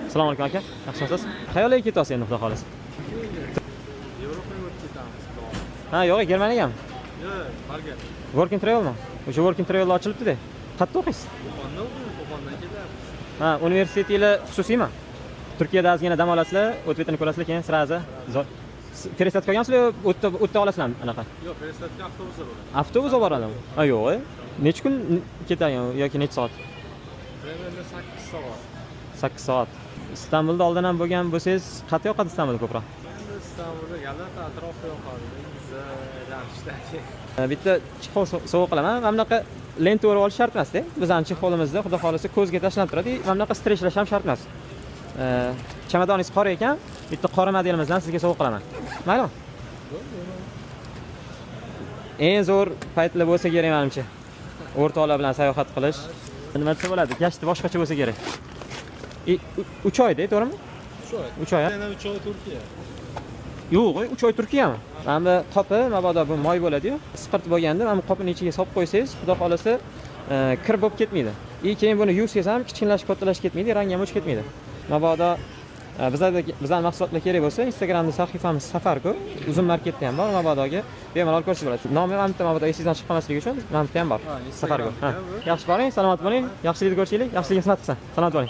Assalomu alaykum, aka, yaxshimisiz? Qayerga ketyapsiz endi, xudo xohlasa? Yevropaga o'tib ketamiz, xudo. Ha, yo'q, Germaniyagami? Yo'q, Bolgariya. Work and travelmi? O'sha work and travel ochilibdi-da. Qayerda o'qiysiz? Qo'qonda o'qiymiz, Qo'qondan kelyapmiz. Ha, universitetinglar xususiymi? Turkiyada ozgina dam olasizlar, o't ko'rasizlar, keyin сразу пересадка olgansizlar, o'tda olasizlarmi anaqa? Yo'q, пересадка avtobusda bo'ladi. Avtobus olib boradimi? Ha, yo'q. Necha kun ketadi yoki necha soat? Примерно 8 soat. 8 soat. Istanbulda oldin ham bo'lgan bo'lsangiz, qayerda yoqadi Istanbul ko'proq? Endi Istanbulda Galata atrofi yoqadi. Dengizni aylanishdagi. Bitta чехол sovg'a qilaman. Mana bunaqa lenta o'rab olish shart emasda. Bizning чехол imizda, xudo xohlasa, ko'zga tashlanib turadi. Mana bunaqa stretchlash ham shart emas. Chamadoningiz qora ekan, bitta qora modelimizdan sizga sovg'a qilaman. Maylimi? Eng zo'r paytlar bo'lsa kerak menimcha. O'rtoqlar bilan sayohat qilish. Nima desa bo'ladi? Gashti boshqacha bo'lsa kerak. 3 oyda, to'g'rimi? 3 oy. 3 oy, ha? Yana 3 oy Turkiya. Yo'q, 3 oy Turkiyami? Mana bu qopi mabodo bu moy bo'ladi-yu, isqirt bo'lganda mana bu qopini ichiga solib qo'ysangiz, xudo xohlasa, kir bo'lib ketmaydi. И keyin buni yuvsangiz ham kichkinlashib, kattalashib ketmaydi, rangi ham o'chib ketmaydi. Mabodo bizlarda bizlarning mahsulotlar kerak bo'lsa, Instagramda sahifamiz Safarku, Uzum marketda ham bor, mabodoga bemalol ko'rsangiz bo'ladi. Nomi mana bitta, mabodo esingizdan chiqib qolmasligi uchun mana bitta ham bor. Ha, Safarku. Ha. Instagramda bu. Yaxshi boring, salomat bo'ling, yaxshilikni ko'rishaylik, yaxshilikka xizmat qilsin. Salomat bo'ling.